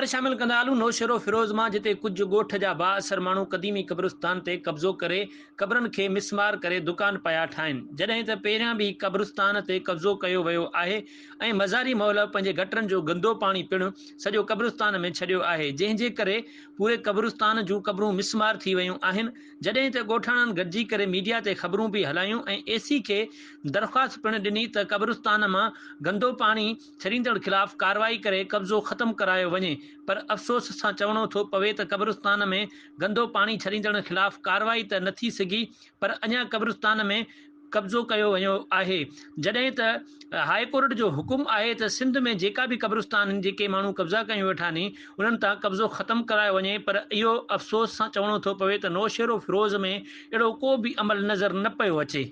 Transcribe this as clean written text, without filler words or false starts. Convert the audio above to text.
خبر شامل ڪندا هلون نوشهروفيروز مان جتي ڪجهه ڳوٺ جا بااثر ماڻهو قديمي قبرستان تي قبضو ڪري قبرن کي مسمار ڪري دڪان پيا ٺاهين جڏهن ته پهريان به قبرستان تي قبضو ڪيو ويو آهي ۽ مزاري محله پنهنجي گٽرن جو گندو پاڻي پڻ سڄو قبرستان ۾ ڇڏيو آهي جنهن جي ڪري پوري قبرستان جون قبرون مسمار ٿي ويون آهن جڏهن ته ڳوٺاڻن گڏجي ڪري ميڊيا تي خبرون به هلايون ۽ اي سي کي درخواست پڻ ڏني ته قبرستان مان گندو پاڻي ڇڏيندڙ خلاف ڪارروائي ڪري قبضو ختم ڪرايو وڃي پر افسوس سان چوڻو ٿو پوي ته قبرستان ۾ گندو پاڻي ڇڏيندڙن خلاف ڪارروائي ته نه ٿي سگهي پر اڃا قبرستان ۾ قبضو ڪيو ويو آهي جڏهن ته هاء ڪورٽ جو حڪم آهي ته سنڌ ۾ جيڪا به قبرستان آهن جيڪي ماڻهو قبضا ڪيون ويٺا آهن انهن تان قبضو ختم ڪرايو وڃي پر اهو افسوس سان چوڻو ٿو پوي ته نوشهروفيروز ۾ اهڙو ڪو به عمل نظر نه پيو اچي.